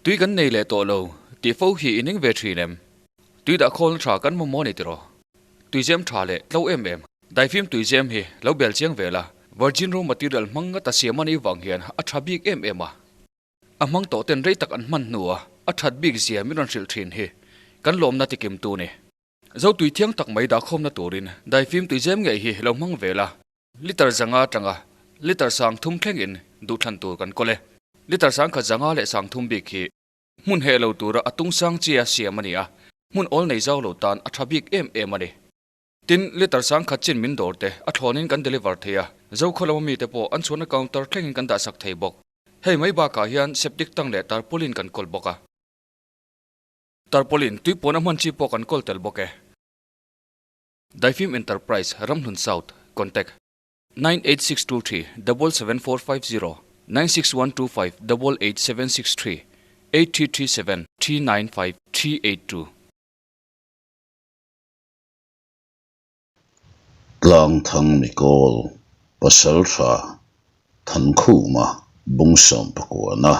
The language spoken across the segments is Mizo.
Tui kan nei leh tawh lo tih fo hi i ning ve thin em? Tui dah khawlna tha kan mamawh a ni tiraw? Tuizem tha leh tlo em em. Daifim tuizem hi lo bel chiang ve la, virgin raw material hmang ngata siam a nih vang hian a tha bik em em a. A hmang tawh ten rei tak an hman hnua a that bik zia min rawn hrilh thin hi kan lawmna tikim tu ni. Zo tui thiang tak mai dahkhawmna turin daifim tuizem ngei hi lo hmang ve la. Liter zanga atanga liter 3000 thlengin duhthlan tur kan kawl e. Liter 10,000 zanga leh 3000 bik hi hmun heh lo tura a tung sang chia siam a ni a, hmun awl nei zau lo tan a tha bik em em a ni. Tin, liter 10,000 chin min dawr te a thlawnin kan deliver thei a, Zokhaw lama mite pawh an chhuahna counter thlengin kan dahsak thei bawk. Hei mai bakah hian septic tank leh tarpaulin kan kawl bawk a. Tarpaulin tui puan a hman chi pawh kan kawl tel bawk e. Daifim Enterprise, Ramhlun South, Contact, 98623 77450 96125 88763 8337 395 382. Tlangthang Mikawl, Pasaltha Thankhuma Bungsawm pakuana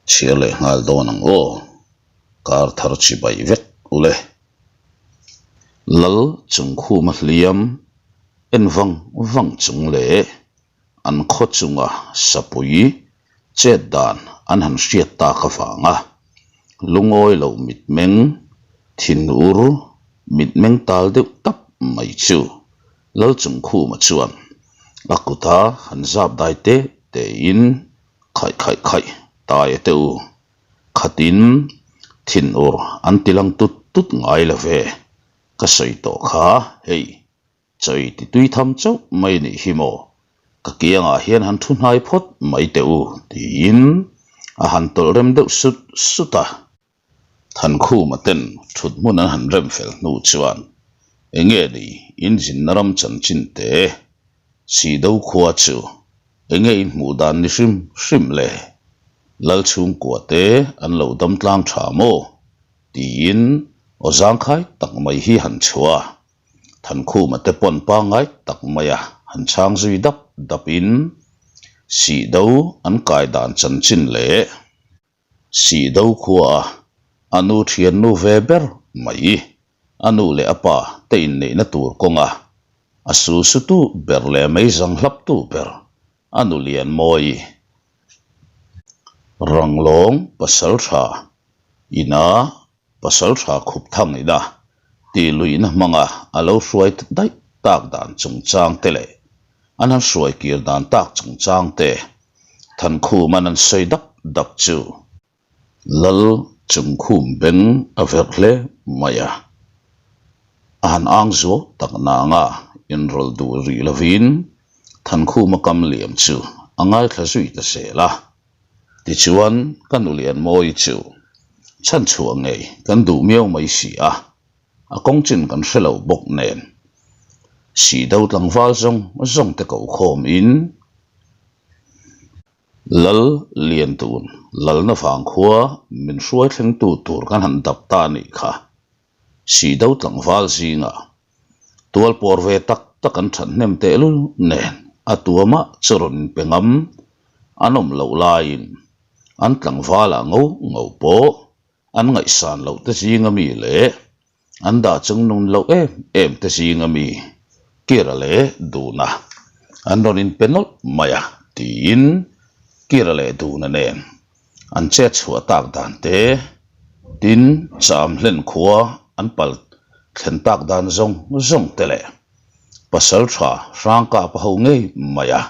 chhiar leh nghal dawn ang aw, kar thar chibai vek ule. Lal chungkhuma hliam en vang vang chung leh an khaw chunga sapui chet dan an han hriat tak avanga lungawi loh mitmeng thinur mitmeng tal deuh tap mai chu Lal chungkhuma chuan a kuta han zap dai te tein khaih khaih khaih tai a teh u. Khatin thinur an ti lang tut tut ngai lo ve, ka sawi tawh kha hei chawi ti tui tham chauh mai nih hi maw, ka kiangah hian han thu hnai phawt mai teh u tiin a han tawlh rem deuh sut sut a. Thankhuma ten thut hmun an han rem fel hnu chuan enge ni inzinna ram chanchin te Sihdo khua chu Enge in hmuh dan ni hrim hrim le? Lal chhungkua te an lo dam tlang tha maw? tiin aw zangkhai tak mai hi han chhuah a, Thankhuma te pawn pangngai tak maia han chhang zui dap dap in Sihdo an kai dan chanchin leh Sihdo khua a a nu thiannu ve ber mai a nu leh a pa te inneihna tur kawnga a sulsutu ber leh mei zang hlaptu ber a nu Lianmawi Ranglawng Pasaltha ina Pasaltha Khupthang ina tih luihna hmanga a lo hruai daih tak dan chungchang te leh an han hruai kir dan tak chungchang te Thankhuman an sawi dap dap chu. Lal chungkhum beng a verh hle mai a, a han ang zuau tak nanga inrawlh duh rih lovin Thankhuma kam liam chu a ngaithla zui ta zel a. Tichuan ka nu Lianmawi chu chhanchhuah ngei kan duh miau mai si a, a kawng chin kan hre lo bawk nen Sihdo tlangval zawng zawng te kokhawm in Lal Liantun lalna vang khua min hruai thlengtu tur kan han dap ta a nih kha. Sihdo tlangval zingah tual pawr ve tak tak an that hnem tehlul nen a tuamah chu rawn inpe ngam an awm loh laiin an tlangvalah ngo ngo pawh an ngaihsan loh te zinga mi leh an dah chung nun loh em em te zinga mi Kira leh Duna an rawn inpe nawlh mai a tiin Kira leh Duna nen an chet chhuah tak dan te tin cham hlen khua an pal thlen tak dan zawng zawng te leh pasal tha hrang kap a ho ngei mai a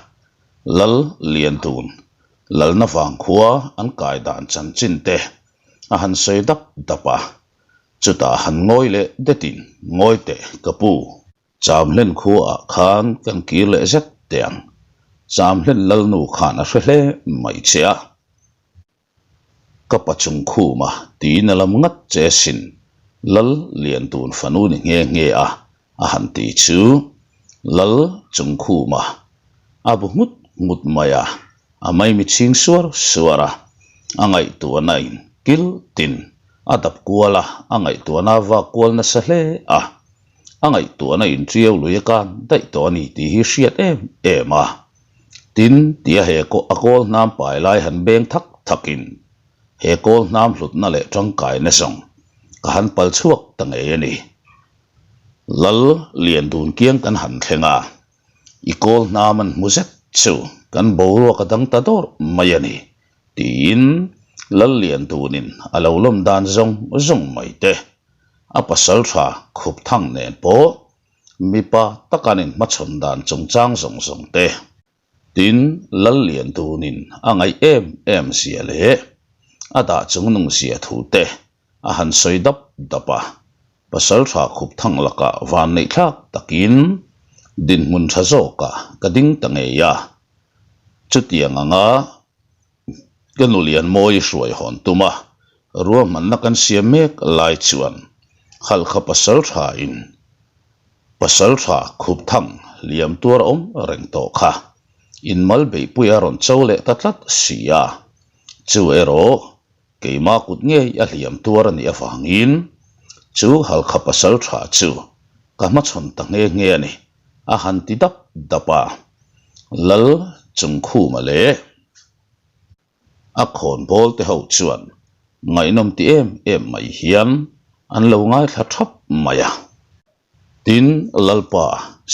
Lal Liantun Lalna vang khua an kai dan chanchin te a han sawi dap dap a, chutah han ngawi leh detin ngawi teh ka pu. Cham hlen khuaah khan kan kir leh zet teh ang, Cham hlen Lalnu khan a hre hle mai che a. Ka pa chung khuma tiin a lam ngat che sin, Lal Liantun fanu ni nghe nghe a, a han ti chu Lal chung khuma a bu nghut nghut mai a, a maimi chhing suar suar a, a ngaihtuahna in kil tin a dap kual a, a ngaihtuahna a vak kual nasa hle a, a ngaihtuahna in tiau lui a kan daih tawh a ni tih hi hriat em em a. Tin, tia he a kawl hnam pai lai han beng thak thakin. He kawl hnam hlutna leh tangkaina zawng ka han pal chhuak ta ngei a ni. Lal lian dun kiang kan han thleng a, i kawl hnam an hmu zet chu kan boruak a dang ta dawrh mai a ni, tiin Lal lian dunin a lo lawm dan zawng zawng mai te, a pasal tha khup thang nen pawh mipa taka an inhmachhawn dan chungchang zawng zawng te. Tin, Lallian tunin a ngaih em em zia leh a dah chungnung zia thu te a han sawi dap dap a, Pasaltha khup thang lakah van neih thlak takin dinhmun tha zawkah ka ding ta ngei a, chutiang anga ka nulian mawi hruai hawn tum a, ruahmanna kan siam mek lai chuan Halkha Pasaltha in Pasaltha khup thang liam tuar awm reng tawh kha inmal beihpui a rawn cho leh ta tlat si a, chu erawh keima kut ngei a hliam tuar a nih avangin chu Halkha Pasaltha chu ka hmachhawn ta nghe nghe a ni, a han ti dap dap a, Lal Chungkhuma leh. A khawnbawl te ho chuan ngaihnawm ti em em mai hian an lo ngaithla thap mai a. Tin, Lalpa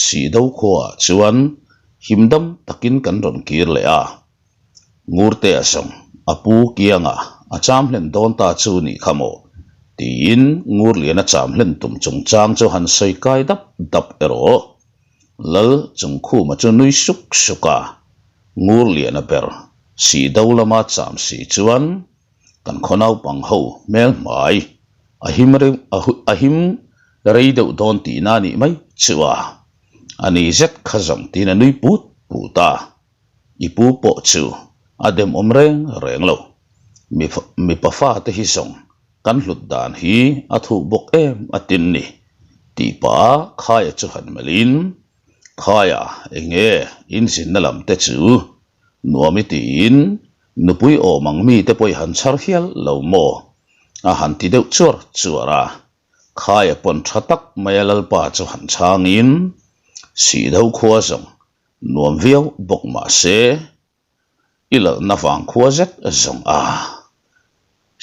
Sihdo khuaah chuan himdam takin kan rawn kir leh a. Ngurtea zawng a pu kianga a cham hlen dawn ta chu nih kha maw? tiin Ngurliana cham hlen tum chungchang chu han sawi kai dap dap erawh. Lal Chungkhuma chu nui suk suk a, Ngurliana ber sih do lama cham si chuan kan khaw naupang ho hmel hmai a him reuh a him rei deuh dawn tihna a nih mai chu a, a ni zet kha zawng tiin a nui put put a, i pu pawh chu a demawm reng reng lo, mipa fate hi zawng Kan hlut dan hi a thuh bawk em a tin ni tih pah a Khaia chu han melhin, Khaia, eng nge in zinna lam te chu nuam i tiin nupui awm ang mi te pawh i han chhar hial lo maw? a han ti deuh chuar chuar a. Khaia pawn tha tak mai a Lalpa chu han chhangin, Sihdo khua zawng nuam viau bawk mah se, I lalhna vang khua zet zawng a.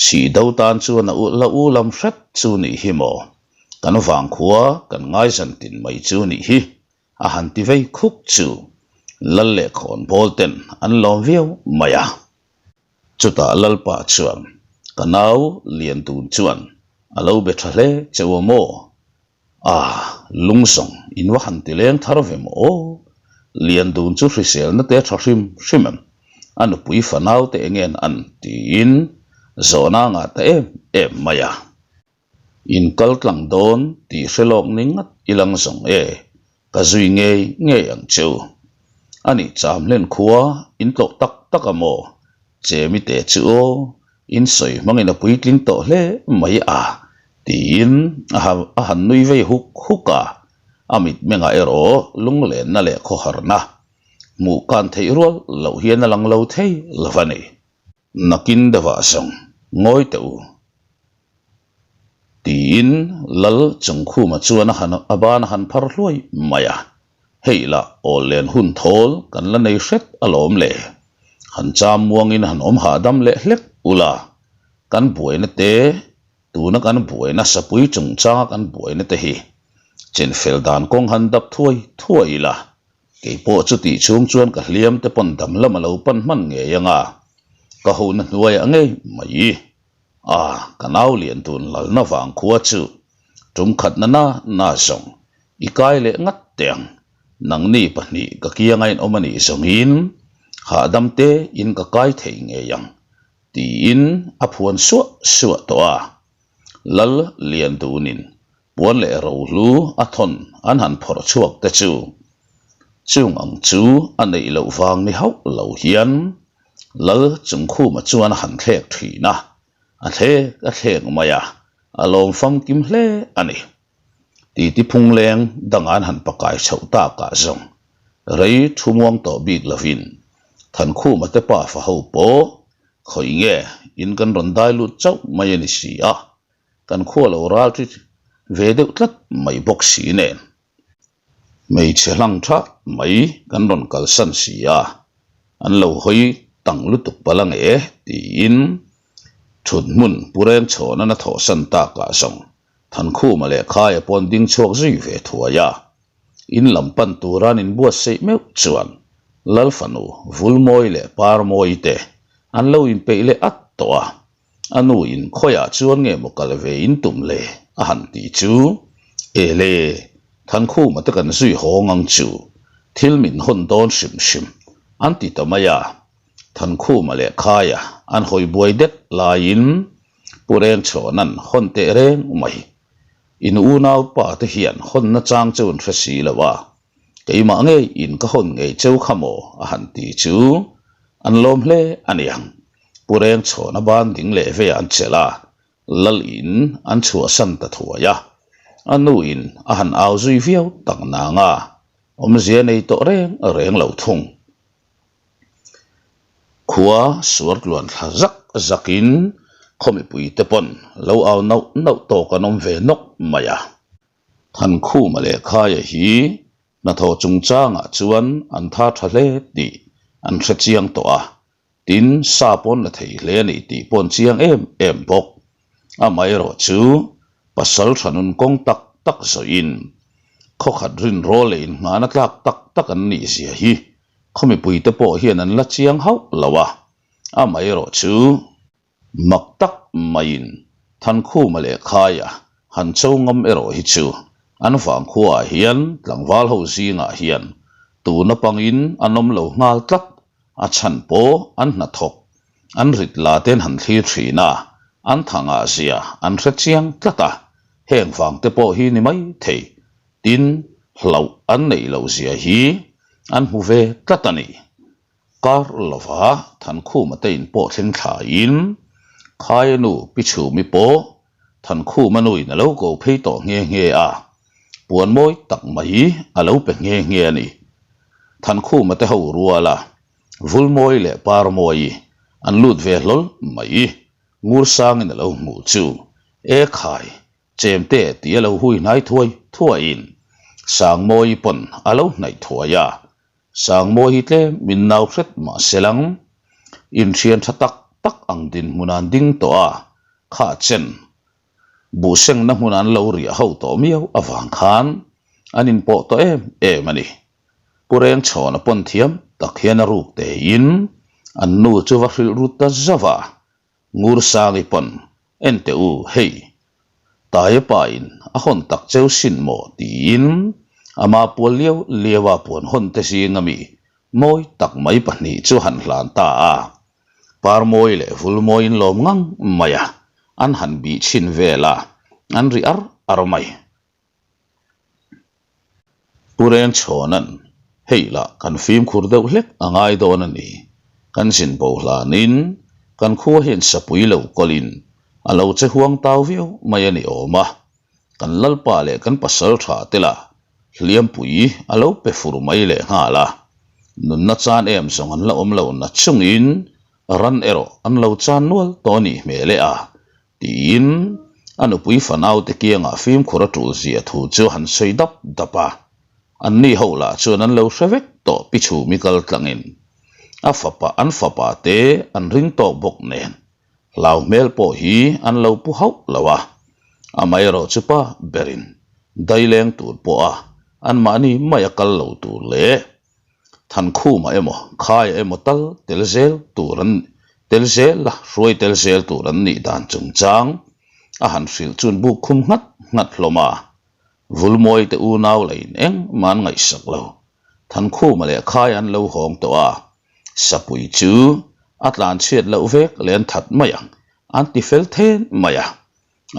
Sihdo tan chuan a la u lam hret chu nih hi maw? Kan vang khua kan ngaizan tin mai chu nih hi a han ti vei khuk chu Lal leh khawnbawl ten an lawm viau mai a. Chutah Lalpa chuan ka nau Liandun chuan a lo be tha hle cheu a maw? Ah, lung zawng in va han ti leng thar ve maw aw? Liandun chu hriselna te tha hrim hrim em? A nupui fanau te engen an tiin zawhna a ngah ta em em mai a. In kal tlang dawn tih hre lawk ni ngat i lang zawng e, ka zui ngei ngei ang cheu. A nih cham hlen khua in tlawh tak tak a maw? Chemi te chu aw, In sawi hmangin a puitling tawh hle mai a, tiin a han nui vei huk huk a. A mitmengah erawh lunglenna leh khawharna hmuh kan theih rual loh hian a lang lo thei lo a ni. Nakin deuhah zawng ngawi teh u, tiin Lal Chungkhuma chuan a han a ban a han phar hluai mai a. Hei lah awl len hun thawl kan la nei hret alawm le. Han cham muangin han awm hahdam leh hlek ula, kan buaina te, tuna kan buaina sapui chungchanga kan buaina te hi chenfel dan kawng han dap thuai thuai ila, kei pawh chutih chhung chuan ka hliam te pawn dam lam a lo pan hman ngei anga, ka hona hnuaiah ngei mai. A, ka nau lian tun lalna vang khua chu tum khatna na na zawng i kai leh ngat teh ang. Nangni pahnih ka kianga in awm a nih zawngin hahdam te in ka kai thei ngei ang tiin a phuan suah suah tawh a. Lal lian dunin puan leh rohlu a thawn an han phawrh chhuak te chu chung ang chu a neih loh vang ni hauh lo hian Lal Chungkhuma chuan a han thlek thin a, a thlek a thlek mai a, a lawm famkim hle a ni. Titi phungleng danga an han pakai chhoh takah zawng rei thu muang tawh bik lovin Thankhuma te pafa ho pawh khawi nge in kan rawn dai lut chauh mai a ni si a, kan khua lo ral ṭi ve deuh tlat mai bawk si nen. Hmeichhe hlang tha mai kan rawn kalsan si a, an lo hawi tang lutuk palh ang e tiin. Thut hmun Pu Rengchhawna'n a thawhsan takah zawng Thankhuma leh Khaia paw'n ding chhuak zui ve thuai a. In lam pan tura an inbuatsaih meuh chuan Lal fanu Vulmawi leh Parmawi te an lo inpeih leh at tawh a. A nu in khawiah chuan nge maw kal ve in tum le? a han ti chu, E le, Thankhuma te kan zui hawng ang chu, thil min hawn dawn hrim hrim, an ti ta mai a. Thankhuma leh Khaia an hawi buai det laiin Pu Rengchhawna'n hawn teh reng mai. In unau pa te hian hawnna chang chu an hre si lo a, keimah ngei in ka hawn ngei cheu kha maw a han ti chu an lawm hle a niang. Pu Rengchhawna ban ding leh ve an chelh a, Lal in an chhuahsan ta thuai a, a nu in a han au zui viau tak nang a, awmzia nei tawh reng reng lo thung. Khua suar tluan thla zak zak in khaw mipui te pawn lo au nauh nauh tawk an awm ve nawk mai a. Thankhuma leh Khaia hi hnathawh chungchangah chuan an tha tha hle tih an hre chiang tawh a, tin sa pawn la thei hle a ni tih pawh an chiang em em bawk. Amaherawh chu pasal tha nun kawng tak tak zawhin khawkhat rinrawl leh inngahna tlak tak tak an nih zia hi khaw mipuite pawh hian an la chiang hauh lo a, amaherawh chu mak tak maiin Thankhuma leh Khaia han cho ngam erawh hi chu an vangkhuaah hian tlangval ho zingah hian tuna pangin an awm lo nghal tlat, a chhan pawh an hnathawk an rit la ten han thlir thin a, an thangah zia an hre chiang tlat a, heng vang te pawh hi ni mai thei. Tin, hlauh an neih loh zia hi an hmu ve tlat a ni. Kar lova Thankhuma te in pawh thleng thlaiin Khaia nu Pi Chhumi pawh Thankhuma nuin a lo ko phei tawh nghe nghe a, puan mawi tak mai a lo pe nghe nghe a ni. Thankhuma te ho ruala Vulmawi leh Parmawi an lut ve hlawl mai. Ngursangin a lo hmuh chu, E khai, Chemte tih a lo hui hnai thuai thuaiin Sangmawi pawn a lo hnaih thuai a, Sangmawi hi tlem min nau hret mah se lang. Inthian tha tak tak ang dinhmun an ding tawh a, kha chen buhsengna hmun an lo riah ho tawh miau avang khan an inpawh tawh em em a ni. Pu Rengchhawna pawn thiam tak hian a ruk tein an nu chu va hrilh rut ta zauh a, Ngursangi pawn, En teh u, hei, Taia pa in a hawn tak cheu sin maw? tiin ama pual liau liau a puan hawn te zing ami mawi tak mai pahnih chu han hlan ta a. Parmawi leh Vulmawi in lawm ngang mai a, an han bih chhin vel a, an ri ar ar mai. Pu Rengchhawna'n, Hei lah kan fimkhur deuh hlek a ngai dawn a ni. Kan zin bo hlanin kan khua hian sapui lo kawlin a lo che huang tau viau mai a ni awm a. Kan lalpa leh kan pasal tha te lah hliampui a lo pe fur mai leh nghal a. Nunna chan em zawng an la awm lo na chungin ran erawh an lo chan nual tawh a nih hmel e a. Tiin a nupui fanaute kiangah fimkhur a tul zia thu chu han sawi dap dap a, anni ho lah chuan an lo hre vek tawh pi chhumi kal tlangin a fapa an fapa te an ring tawk bawk nen hlau hmel pawh hi an lo pu hauh lo a, amaherawh chu pa berin daileng tur pawha anmahni maia kal lo tur leh Thankhuma emaw, Khaia emaw tal tel zel tur an tel zel a, hruai tel zel tur an nih dan chungchang a han hrilh chuan buk khum nghat nghat hlawm a. Vulmawi te unau la in engmah an ngaihsak lo. Thankhuma leh Khaia an lo hawng tawh a, Sapui chu a tlanchhiat loh vek leh an that mai ang an ti fel then mai a,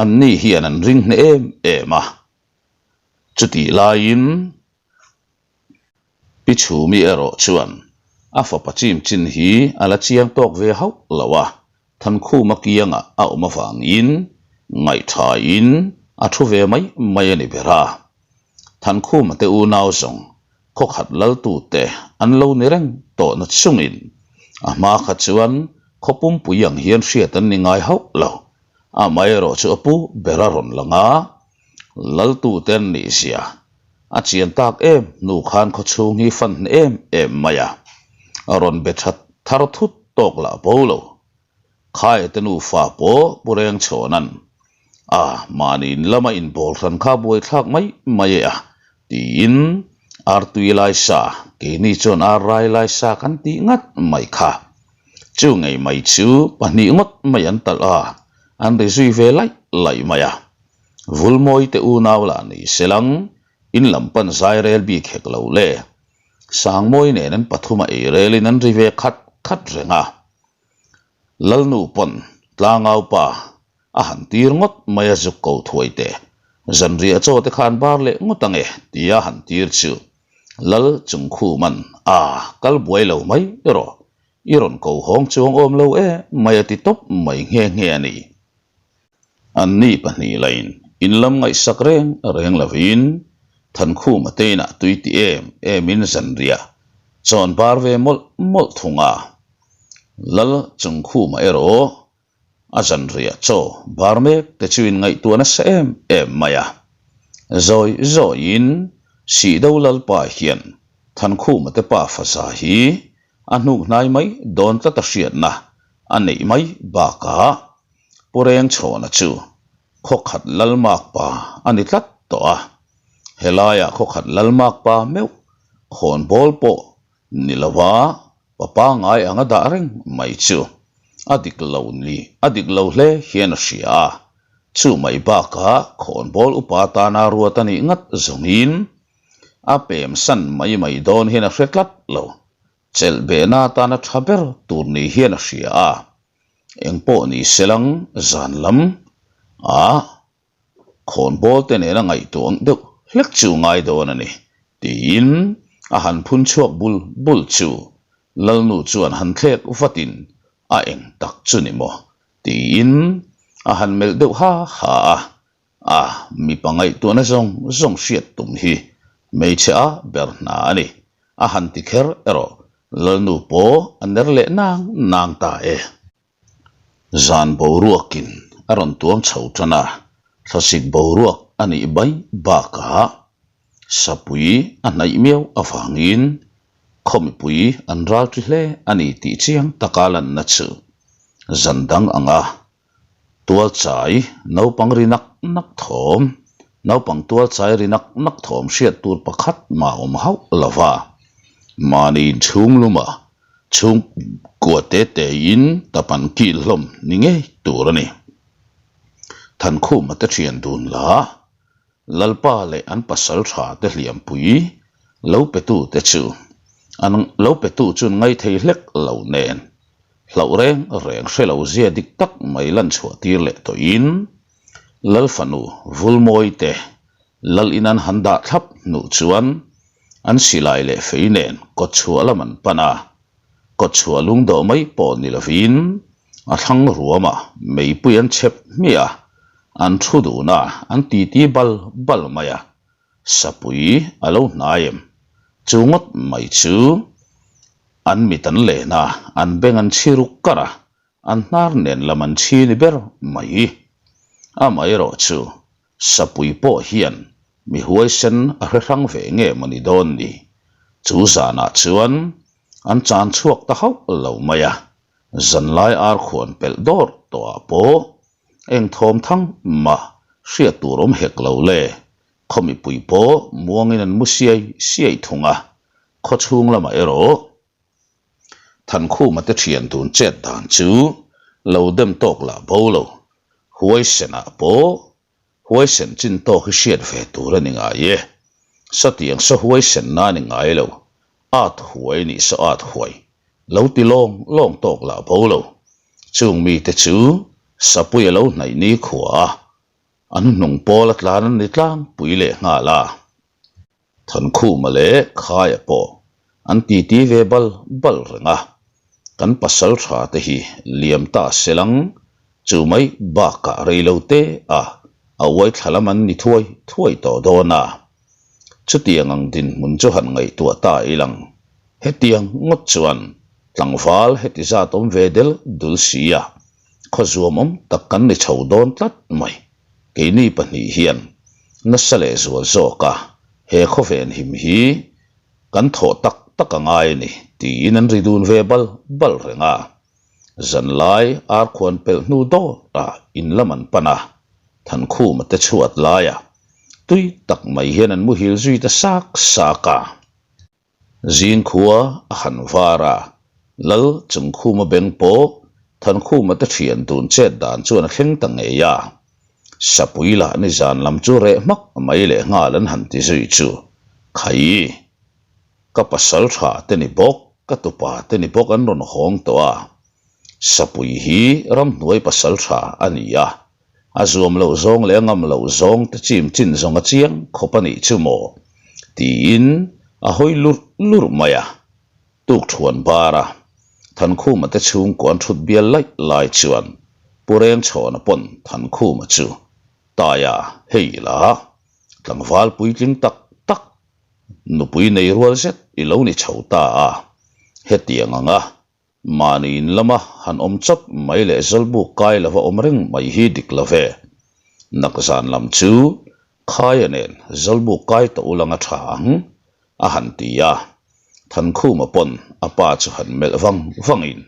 anni hian an ring hneh em em a. Chutih laiin. Pi Chhumi erawh chuan a fapa chim chin hi a la chiang tawk ve hauh lo a, Thankhuma kiangah a awm avangin ngaihthain a thu ve mai mai a ni ber a. Thankhuma te unau zawng khawkhat laltute an lo ni reng tawhna chungin a hma kha chuan khaw pumpui ang hian hriat an ni ngai hauh lo. Amaherawh chu a pu ber a rawn lang a, laltute an nih zia A chian tak em hnu khan khawchhung hi fan hne em em mai a, a rawn be that thar thut tawk lah bo lo. Khaia te nufa pawh Pu Rengchhawna'n a mahni in lama inbawl hran kha buaithlak mai mai e a tiin artui lai sa, keini chuan arrai lai sa kan tih ngat mai kha. Chu ngei mai chu pahnih ngawt mai an talh a, an ri zui ve laih laih mai a. Vulmawi te unau lah ni selang, in lam pan zai rel bik hek lo le. Sangmawi nen an pathuma ei relin an ri ve khat khat reng a. Lalnu pawn tlangau pa a han tir ngawt mai a zuk ko thuai te, zanriah chaw te khan bar leh ngawt ange tia han tir chu Lal Chungkhuman a kal buai lo mai rawh, i rawn ko hawng chuang awm lo e mai a ti tawp mai nghe nghe a ni. Anni pahnih lain in lam ngaihsak reng reng lovin Thankhuma te inah tui ti em emin zanriah chawn bar ve mawlh mawlh thung a. Lal Chungkhuma erawh a zanriah chaw bar mek te chu in ngaihtuah nasa em em mai a. Zawi zawiin Sihdo Lalpa hian Thankhuma te pa faza hi a hnuk hnai mai dawn tlat a hriatna a neih mai bakah Pu Rengchhawna chu khawkhat Lalmakpa a ni tlat tawh a, helaiah khawkhat Lalmakpa meuh khawnbawl pawh ni lova pa pangngai anga dah reng mai chu a dik lo ni a dik lo hle hian a hria a, chu mai bakah khawnbawl upa tana ruat a nih ngat zawngin a pem san mai mai dawn hian a hre tlat lo, chelh behna atana tha ber tur ni hian a hria a. Engpawh ni selang zan lam ah khawnbawl te nena ngaihtuah ang deuh hlek chu ngai dawn a ni tiin a han phun chhuak bul bul chu Lalnu chuan han thlek vatin a eng tak chu ni maw tiin a han melh deuh ha ha a, a mipa ngaihtuahna zawng zawng hriat tum hi hmeichhe a ber hna a ni a han ti kher erawh Lalnu pawh a ner leh nang nang ta e. Zan boruakin a rawn tuam chho tan a, thlasik boruak a nih mai bakah sapui a hnaih miau avangin khaw mipui an ral ṭi hle a ni tih chiang taka lanna chu zan dang anga Tualchai naupang ri nak nak thawm, naupang tualchai ri nak nak thawm hriat tur pakhat mah awm hauh lo va. Mahni inchhung luma chhungkua te te in tap an kil hlawm ni ngei tur a ni. Thankhuma te thian dun la, Lalpa leh an pasal tha te hliampui lo petu te chu an lo petu chu an ngaithei hlek lo nen. Hlauh reng reng hre lo zia dik tak mai lan chhuah tir leh tawhin Lal fanu Vulmawi te Lal in an han dah thlap hnuh chuan an silai leh fei nen kawtchhuah lam an pan a, kawtchhuah lungdawh mai pawh ni lovin a thlang ruama meipui an chhep hmiah a, an thu dun a, an titi bal bal mai a. Sapui a lo hnai em? Chu ngawt mai chu an mit an len a, an beng an chhi ruk kar a, an hnar nen lam an chhi ni ber mai. Amaherawh chu Sapui pawh hian mi huaisen a hre hrang ve nge maw ni dawn ni? Chu zanah chuan an chan chhuak ta hauh lo mai a, zanlai arkhuan pelh dawr tawhah pawh Eng thawm thang mah hriat tur awm hek lo le, khaw mipui pawh muangin an mu siai siai thung a, khaw chhung lamah erawh Thankhuma te thian dun chet dan chu lo dem tawk lah bo lo, huaisenah pawh huaisen chin tawk hi hriat ve tur a ni ngai e, satiang saw huaisenna a ni ngai lo, at huai nih saw at huai lo ti lawng lawng tawk lah bo lo. Chung mite chu sapui a lo hnaih ni khua a, a hnuhnung pawl a tlan an ni tlangpui leh nghal a. Thankhuma leh Khaia pawh an titi ve bal bal reng a, kan pasal tha te hi liam ta selang chu mai bakah rei lo te a a uai thla lam an ni thuai thuai tawh dawn a. Chutiang ang dinhmun chu han ngaihtuah ta ilang, hetiang ngawt chuan tlangval heti zat awm ve del dul sia, khaw zuam awm tak kan ni chho dawn tlat mai. Keini pahnih hian nasa leh zual zawka he khawven him hi kan thawh tak tak a ngai a ni tiin an ri dun ve bal bal reng a. Zanlai arkhuan pelh hnu dawtah in lam an pan a, Thankhuma te chhuat laia tui tak mai hian an muhil zui ta sak sak a. Zingkhua a han var a, Lal Chungkhuma beng pawh Thankhuma te thian dun chet dan chuan a thleng ta ngei a. Sapui lah nizan lam chu reh hmak mai leh nghal an han ti zui chu, Khai! Ka pasal tha te ni bawk, ka tupa te ni bawk an rawn hawng tawh a. Sapui hi ramhnuai pasal tha a ni a, a zuam loh zawng leh a ngam loh zawng te chim chin zawng a chiang khawp a nih chu maw? tiin a hawi lurh lurh mai a. Tukthuan bara Thankhuma te chhungkaw an thut bial laih lai chuan Pu Rengchhawna pawn Thankhuma chu Taia hei la tlangval puitling tak tak nupui nei rual zet i lo ni chho ta a, hetiang anga mahni in lama han awm chawp mai leh zawlbuk kai lova awm reng mai hi dik lo ve. Nakzan lam chu Khaia nen zawlbuk kai tawh ulang a tha ang, a han ti a. Thankhuma pawn a pa chu han melh vang vangin,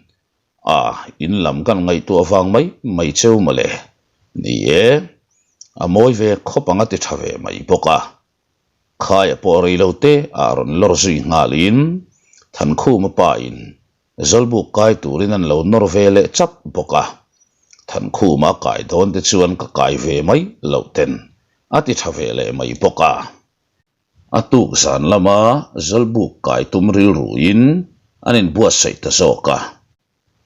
A, in lam kan ngaihtuah vang mai mai cheu mawle. Ni e, a mawi ve khawp ang a ti tha ve mai bawk a. Khaia pawh rei lo te ah rawn lawr zui nghalin Thankhuma pa in Zawlbuk kai turin an lo nawr ve leh chap bawk a. Thankhuma kai dawn te chuan ka kai ve mai loh ten a ti tha ve leh mai bawk a. A tuk zan lama Zawlbuk kai tum rilruin an inbuatsaih ta zawk a.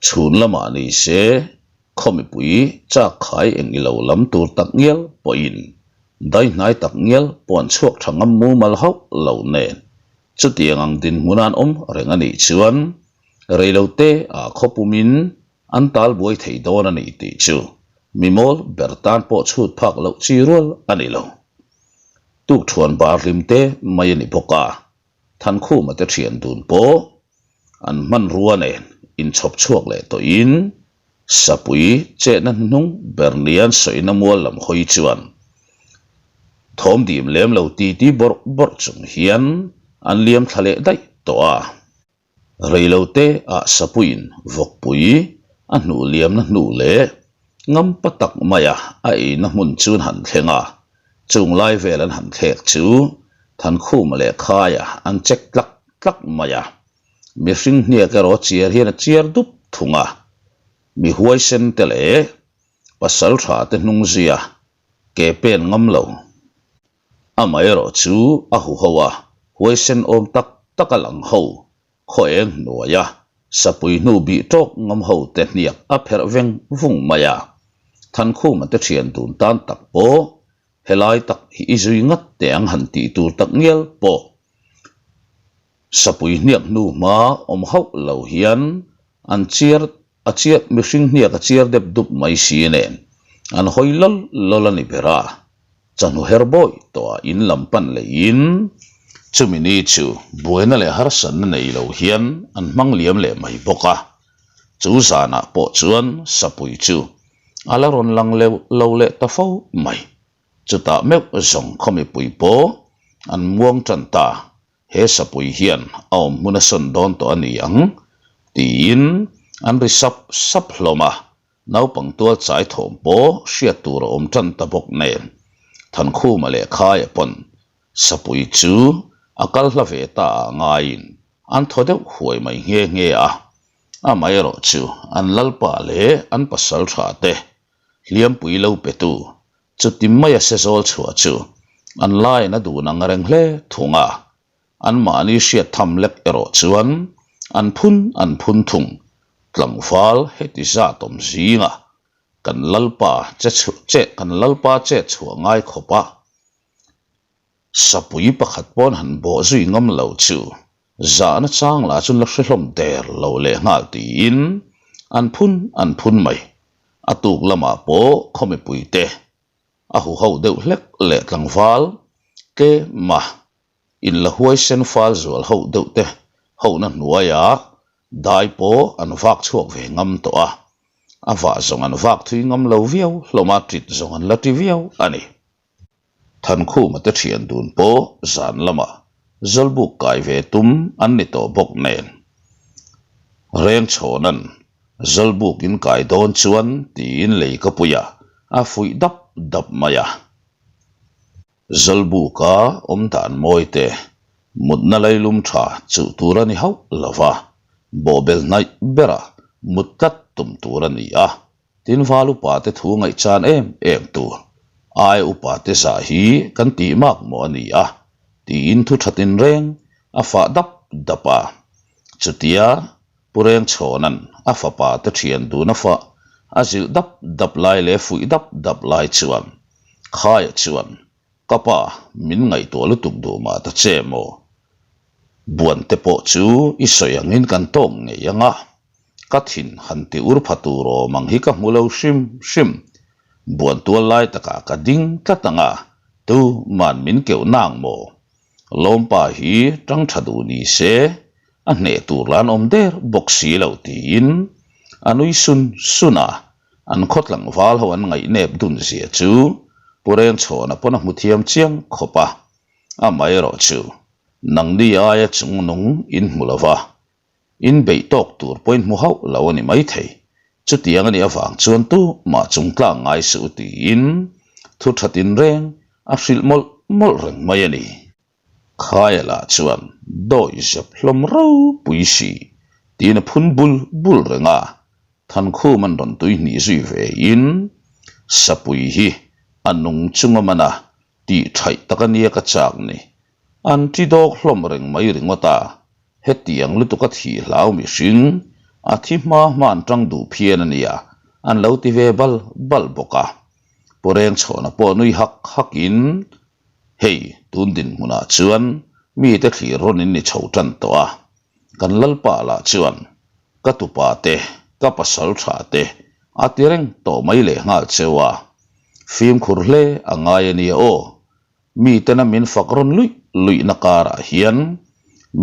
Chhun lamah ni se, khaw mipui chak khai eng i lo lam tur tak ngial pawhin dai hnai tak ngial pawh an chhuak tha ngam mumal hauh lo nen chutiang ang dinhmun an awm reng a nih chuan reilote ah khaw pumin an tal buai thei dawn a ni tih chu mi mawl ber tan pawh chhut phak loh chi rual a ni lo. Tukthuan bar hlim te mai a ni bawk a. Thankhuma te thian dun pawh an hmanrua nen inchhawp chhuak leh tawhin Sapui chetna hnuhnung ber nian sawina mual lam hawi chuan thawm dim lem lo titi bawrh bawrh chung hian an liam thla leh daih tawh a. Reilote ah Sapuiin vawkpui a hnuh liamna hnu leh ngampa tak maia a eina hmun chu an han thleng a, chung lai vel an han thlek chu Thankhuma leh Khaia an check tlak tlak mai a, mihring hniak erawh chiar hian a chiar dup thung a, mi huaisen te leh pasal tha te hnung zuia ke pen ngam lo. Amaherawh chu a huho a, huaisen awm tak tak a lang ho, khaw eng hnuaia sapui hnu bih tawk ngam ho te hniak a pherh veng vung mai a. Thankhuma te thian dun tan tak pawh helai tak hi i zui ngat teh ang han tih tur tak ngial pawh sapui hniak hnu hma awm hauh lo hian an chiar A chiar mihring hniak a chiar dep dup mai si nen an hawi lawl lawl a ni ber a, chawhnu her bawi tawhah in lam pan leiin chumi ni chu buaina leh harsatna nei lo hian an hmang liam leh mai bawk a. Chu zanah pawh chuan sapui chu a la rawn lang leuh lo leh ta fo mai. Chutah meuh zawng khaw mipui pawh an muang tan ta. He sapui hian a awm hmun a sawn dawn tawh a ni ang, tiin an ri sap sap hlawm a, naupang tual chai thawm pawh hriat tur a awm tan ta bawk nen. Thankhuma leh Khaia pawn sapui chu a kal hla ve ta ah ngaiin an thaw deuh huai mai nghe nghe a, amaherawh chu an lalpa leh an pasal tha te hliampui lo petu Chuti maia sezawl chhuah chu an laiin a dun ang reng hle thung a, anmahni hriat tham lek erawh chuan an phun an phun thung. Tlangval heti zat awm zinga kan lalpa che chhuah che kan lalpa chet chhuah ngai khawp a, sapui pakhat pawn han bawh zui ngam lo chu zahna chang lah chu la hre hlawm der lo leh nghal tiin an phun an phun mai. A tuk lamah pawh khaw mipuite a huho deuh hlek leh tlangval tlema inla huaisen fal zual ho deuh te hona hnuaiah dai pawh an vak chhuak ve ngam tawh a, a vah zawng an vak thui ngam lo viau hlawm a, tit zawng an la ti viau a ni. Thankhuma te thian dun pawh zan lamah Zawlbuk kai ve tum an ni tawh bawk nen. Rengchhawna'n. Zawlbuk in kai dawn chuan tiin lei ka pui a, a fuih dap dap mai a. Zawlbuka awm dan mawi te, mutna lailum tha chuh tur a ni hauh lo va, bawhbel hnaih bera mut tlat tum tur a ni a. Tin val upa te thu ngaihchan em em tur, ai upa te zah hi kan tih mak maw a ni a, tiin thu tha tinreng a fah dap dap a. Chutia Pu Rengchhawna'n a fapa te thian dun a fah a zilh dap dap lai leh fuih dap dap lai chuan Khaia chuan, Ka pa, min ngaihtuah lutuk duh mah ta che maw? Buan te pawh chu i sawi angin kan tawk ngei ang a, ka thin han ti ur pha tur awm ang hi ka hmu lo hrim hrim. Buan tual lai takah ka ding tlat ang a, tuman min keuh nang maw? Lawmpa hi tang tha duh ni se, a hneh tur lah an awm der bawk si lo tiin a nui sun sun a, an khaw tlangval ho an ngaihnep dun zia chu Pu Rengchhawna pawn a hmu thiam chiang khawp a, amaherawhchu nangni aia chungnung in hmu lo va, In beih tawk tur pawhin hmu hauh lo a ni maithei. Chutiang a nih avang chuan tu mah chung tlang ngai suh tiin thu tha tinreng a hrilh mawlh mawlh reng mai a ni. Khaia lah chuan dawi zep hlawm ropui si tiin a phun bul bul reng a, Thankhum an rawn tui hnih zui ve in Sapui hi a nung chunga man a tih thaih tak a nia ka chak ni. An ti dawk hlawm reng mai ringawt a, hetiang lutuk a thih hlau mihring, a thi hma hma an tang duh phian a nia, an lo ti ve bal bal bawk a. Pu Rengchhawna pawh nui hak hakin, Hei, tun dinhmunah chuan mite thlir rawn in ni chho tan tawh a, kan Lalpa lah chuan ka tupa te, ka pasal tha te a ti reng tawh mai leh nghal cheu a, fimkhur hle a ngai a nia aw. Mitena min fak rawn luih luihna karah hian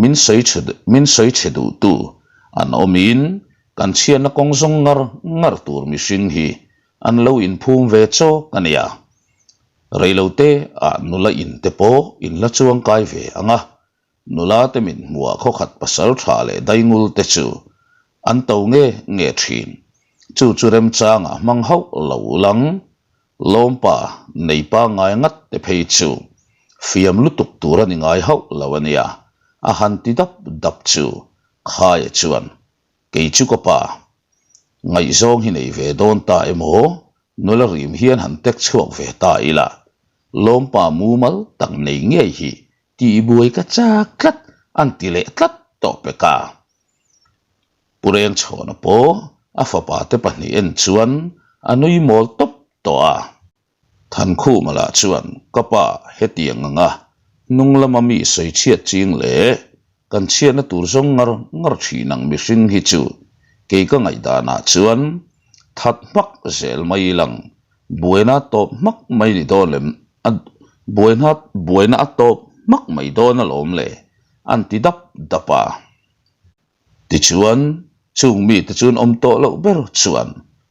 min sawi chhe min sawi chhe duhtu an awmin kan chhiatna kawng zawng ngar ngar tur mihring hi an lo inphum ve chawk a nia. Reilote ah nula in te pawh in la chuang kai ve ang a, nula te min hmuah khawkhat pasal tha leh daingul te chu an to nge nge thin. Chu chu remchangah hmang hauh lo ulang Lawmpa nei pangngai ngat te phei chu fiam lutuk tur a ni ngai hauh lo a nia, a han ti dap dap chu Khaia chuan, Kei chu ka pa, ngaihzawng hi nei ve dawn ta emaw, nula rim hian han tek chhuak ve ta ila, Lawmpa mumal tak nei ngei hi tihbuai ka chak tlat an ti leh tlat tawh pek a. Pu Rengchhawna pawh a fapa te pahnih en chuan a nui mawl tawp tawh a. Thankhuma lah chuan, Ka pa, hetiang anga hnung lama mi sawi chhiat ching leh kan chhiatna tur zawng ngar ngar thin ang mihring hi chu kei ka ngaihdanah chuan that hmak zel mai lang, buaina tawp hmak mai ni dawn lem a buaina buaina a tawp hmak mai dawn alawm le an ti dap dap a. Tichuan, chung mite chuan awm tawh loh ber chuan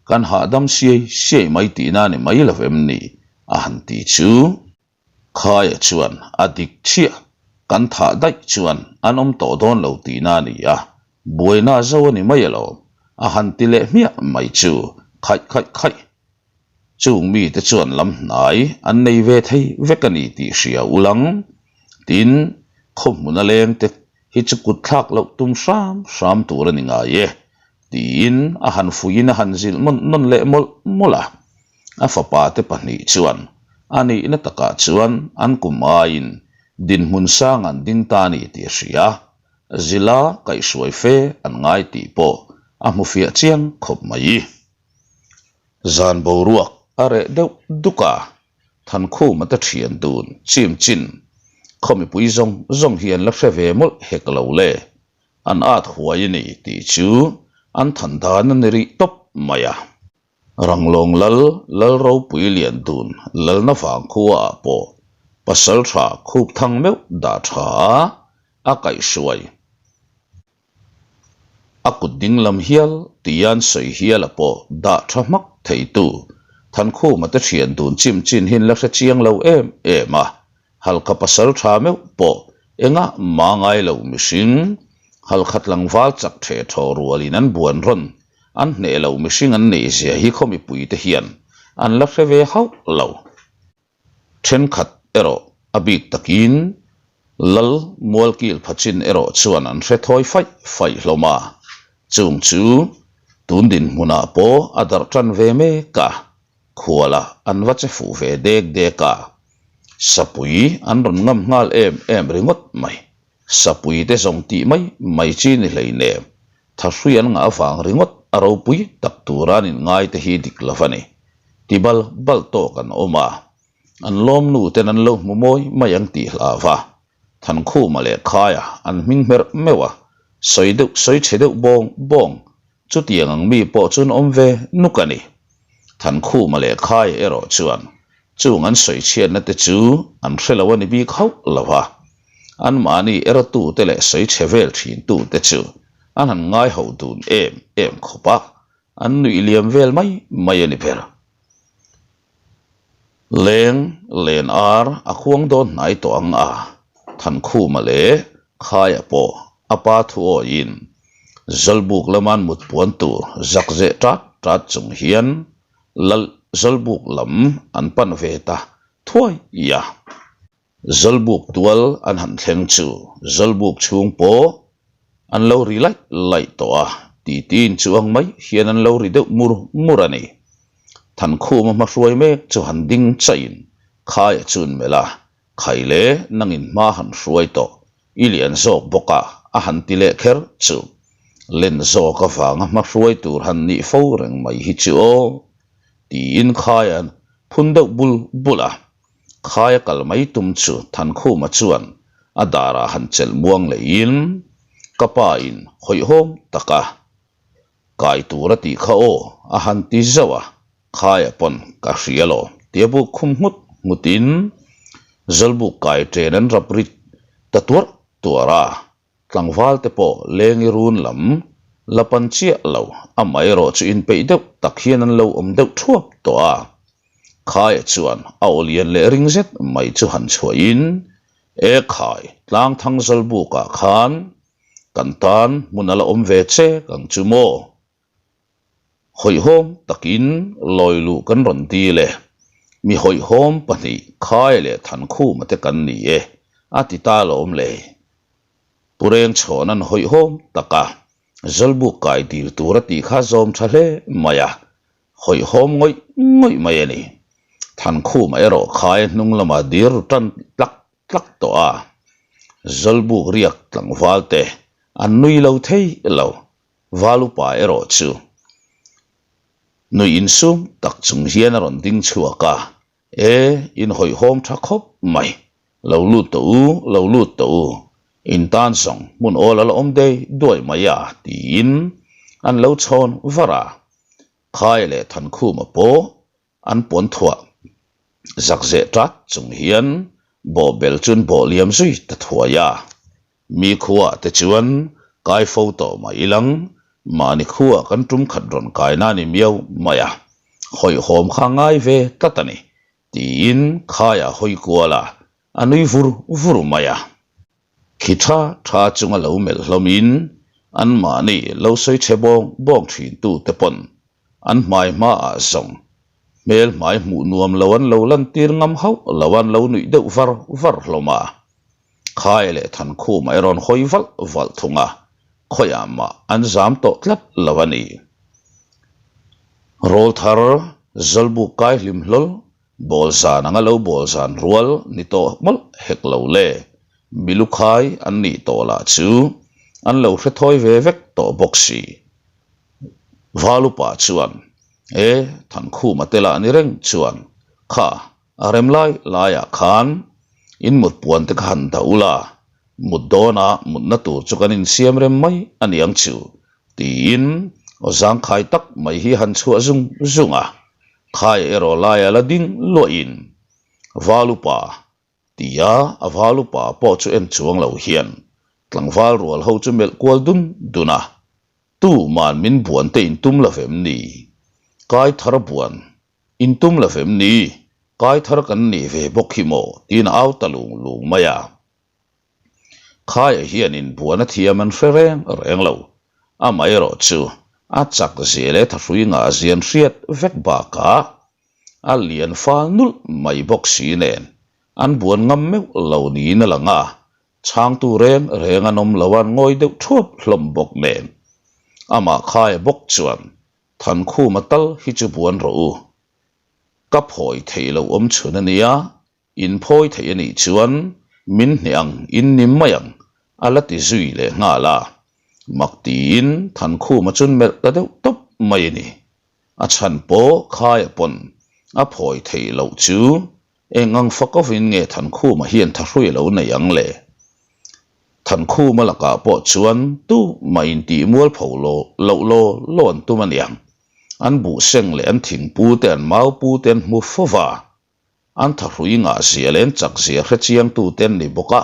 kan hahdam siai siai mai tihna ni mai lo em ni? a han ti chu. Khaia chuan a dik chiah, kan thah daih chuan an awm tawh dawn lo tihna a ni a, buaina zo a ni mai alawm, a han ti leh hmiah mai chu khaih khaih khaih. Chung mite chuan lam hnai an nei ve thei vek a ni tih hria ulang, tin, khawhmuna lengte hi chu kut thlak loh tum hram hram tur a ni ngai e, tiin a han fuihin a han zilh nawn nawn leh mawlh mawlh a. A fapa te pahnih chuan a nihna takah chuan an kum aiin dinhmun sang an ding ta a ni tih a hria. Zila kaihhruai fe an ngai tih pawh a hmu fiah chiang khawp mai. Zan boruak a reh deuh duk a, Thankhuma te thian dun chim chin khaw mipui zawng zawng hi an la hre ve mawlh hek lo le, an at huai a ni tih chu an than dan a ni rih tawp mai a. Ranglawng lal lal ropui lian dun lalna vang khua ah pawh pasal tha khup thang meuh dah tha a, a kaihhruai. A kut ding lam hial tian sawi hial a pawh dah tha hmak theitu Thankhuma te thian dun chim chin hin la hre chiang lo em em a, Halkha pasal tha meuh pawh engah mah ngai lo mihring Halkha tlangval chak theh thaw rualin an buan rawn. An hneh lo mihring an neih zia hi khaw mipuite hian an la hre ve hauh lo. Thenkhat erawh a bik takin Lal Mualkil Phachin erawh chuan an hre thawi faih faih hlawm a, chung chu tun dinhmunah pawh a darh tan ve mek a, khualah an va che fuh ve dek dek a, sapui an rawn ngam nghal em em ringawt mai. Sapui te zawng tih mai mai chi ni hleinem, thahrui an ngah avang ringawt a ropui tak tura an inngai te hi dik lo a ni. Ti bal bal tawk an awm a, an lawmnu ten an lo hmu mawi mai ang tih hlau va, Thankhuma leh Khaia an hming hmerh meuh a, sawi deuh sawi chhe deuh bawng bawng Chutiang ang mi pawh chuan awm ve nuk a ni. Thankhuma leh Khaia erawh chuan chung an sawi chhiatna te chu an hre lo a ni bik hauh lo a. Anmahni ertute leh sawi chhe vel thintute chu an han ngai ho dun em em khawp a, an nuih liam vel mai mai a ni ber. Leng len ar a khuang dawn hnai tawh ang a, Thankhuma leh Khaia pawh a pa thu awiin Zawlbuk lama an mut puan tur zak zeh tat tat chung hian Lal Zawlbuk lam an pan ve ta thuai a. Zawlbuk tual an han thleng chu Zawlbuk chhung pawh an lo ri laih laih tawh a, titiin chu ang mai hian an lo ri deuh mur mur a ni. Thankhuma hmahruai mek chu han ding chaihin Khaia chuan melh a, Khai le, nangin hma han hruai tawh, i lian zawk bawk a, a han ti leh kher chu. Len zawk avanga hmahruai tur han nih fo reng mai hi chu aw, tiin Khaia'n phun deuh bul bul a. Khaia kal mai tum chu Thankhuma chuan a darah han chelh muang leiin, Ka pa in hawihhawm taka kai tur a tih kha aw a han ti zauh a, Khaia pawn ka hria lo tia buk khum nghut nghutin Zawlbuk kai ṭen an rap rit ta tuarh tuarh a. Tlangval te pawh lengi run lam la pan chiah lo, amaherawh chu inpeih deuh tak hian an lo awm deuh thuap tawh a. Khaia chuan a aw lian leh ring zet mai chu han chhuahin, E khai, Tlangthang Zawlbukah khan kan tan hmun a la awm ve che ang chu maw? Hawihhawm takin lawi luh kan rawn dil e. Mi hawihhawm pahnih Khai leh Thankhuma te kan ni e, a ti ta lawm le. Pu Rengchhawn an hawihhawm tak a, Zawlbuk kai dil tur a tih kha zawm tha hle mai a, hawihhawm ngawih ngawih mai a ni. Thankhuma erawh Khai hnung lamah dir ru tan tlak tlak tawh a, Zawlbuk riak tlangval te an nui lo thei lo. Valupa erawh chu nuih insum tak chung hian a rawn ding chhuak a, E, in hawihhawm tha khawp mai, lo lut tawh u, lo lut tawh u, in tan zawng hmun awl a la awm dei duai mai a, tiin an lo chhawn var a. Khaia leh Thankhuma pawh An pawn thuah zak zeh tat chung hian bawhbel chu an bawh liam zui ta thuai a. Mi khuaah te chuan kai fo tawh mai ilang, mahni khuaah kan tum khat rawn kai na ni miau mai a, hawihhawm kha ngai ve tlat a ni, tiin khaiah hawi kual a, a nui vur vur mai a. Khi tha tha chunga lo melh hlawmin anmahni lo sawi chhe bawng bawng thintute pawn an hmai hmaah zawng hmel hmai hmuh nuam lo an lo lantir ngam hauh lo an lo nuih deuh var var hlawm a. Khai leh Thankhuma erawh hawi valh valh thung a, khawiah mah an zam tawh tlat lo a ni. Rawlthar Zawlbuk kai hlim hlawl Bawl zan anga lo bawl zan rual ni tawh mawlh hek lo le, milukhai an nih tawh lah chu an lo hre thawi ve vek tawh bawk si. Valupa chuan, E, Thankhuma te lah ni reng chuan, kha, a rem lai laiah khan in mut puan te kha han dah ula, mut dawnah mutna tur chu kan insiam rem mai a niang chu, tiin aw zangkhai tak mai hi han chhuah zung zung a. Khai erawh laia la ding luahin Valupa tia a Valupa pawh chu en chuang lo hian tlangval rual ho chu melh kual dun dun a, Tu man min buan te in tum lo vem ni? Kai thar buan in tum lo vem ni? Kai thar kan nih ve bawk hi maw? tiin a au ta lung lung mai a. Khaia hian inbuan a thiam an hre reng reng lo. Amaherawh chu A chak zia leh thahrui ngah zia an hriat vek bakah a lian fal nulh mai bawk si nen an buan ngam meuh lo niin a lang a, chhangtu reng reng an awm lo a an ngawi deuh thuap hlawm bawk nen. Amah khaia bawk chuan Thankhuma tal hi chu buan rawh u. Ka phawi theih loh awm chhun a nia, In phawi theih a nih chuan min hneh ang in ni mai ang a la ti zui leh nghal a. Mak tiin Thankhuma chun melh ta deuh tawp mai a ni. A chhan pawh khaia pawn a phawi theih loh chu eng ang fakovin nge Thankhuma hian thahrui a lo nei ang le? Thankhuma lakah pawh chuan tu mah intih mualpho loh law law an tum a niang. An buhseng leh an thingpu te an maupu te an hmu fo va. An thahrui ngah zia leh an chak zia hre chiang tu te an ni bawk a,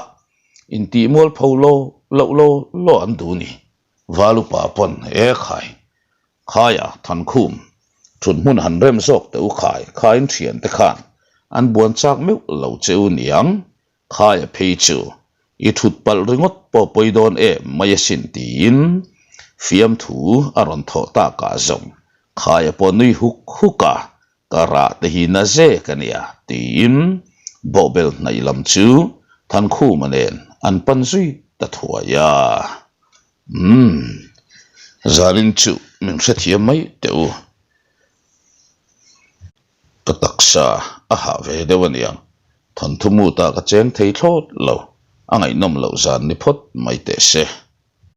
intih mualpho law loh law law an duh ni. Valupa pawn e khai khaia Thankhum thut hmun han rem zawk teh u khai khaiin thian te khan an buan chak meuh lo che u niang khaia phei chu i thut palh ringawt pawh pawi dawn em mai asin tiin fiamthu a rawn thawh takah zawng khaia pawh nui huk huk a Ka rah te hi na zek a nia, tiin bawhbel hnaih lam chu Thankhuma nen an pan zui ta thuai a. Umm, zanin chu min hrethiam mai teh u. Ka taksa a hah ve deuh a niang, thawnthu mutah ka cheng thei thlawt lo, a ngaihnawm loh zan ni phawt mai teh se.